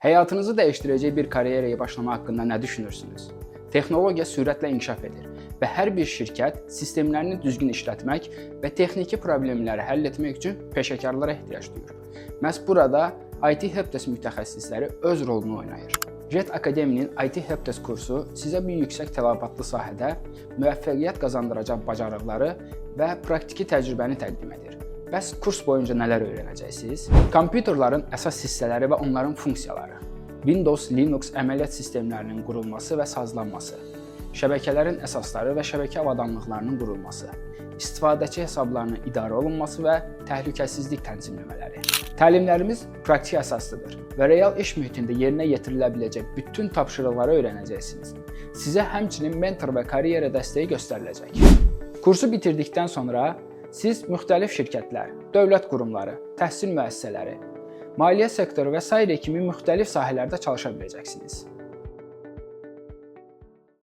Həyatınızı dəyişdirəcək bir karyeraya başlamaq haqqında nə düşünürsünüz? Texnologiya sürətlə inkişaf edir və hər bir şirkət sistemlərini düzgün işlətmək və texniki problemləri həll etmək üçün peşəkarlara ehtiyac duyur. Məhz burada IT Helpdesk mütəxəssisləri öz rolunu oynayır. Jet Akademinin IT Helpdesk kursu sizə bu yüksək tələbatlı sahədə müvəffəqiyyət qazandıracaq bacarıqları və praktiki təcrübəni təqdim edir. Bəs kurs boyunca nələr öyrənəcəksiniz? Kompüterlərin əsas hissələri və onların funksiyaları, Windows, Linux əməliyyat sistemlərinin qurulması və sazlanması, şəbəkələrin əsasları və şəbəkə avadanlıqlarının qurulması, istifadəçi hesablarının idarə olunması və təhlükəsizlik tənzimləmələri. Təlimlərimiz praktik əsaslıdır və real iş mühitində yerinə yetirilə biləcək bütün tapşırıqları öyrənəcəksiniz. Sizə həmçinin mentor və karyera dəstəyi göstəriləcək. Kursu bitirdikdən sonra siz müxtəlif şirkətlər, dövlət qurumları, təhsil müəssisələri, maliyyə sektoru və sairə kimi müxtəlif sahələrdə çalışa biləcəksiniz.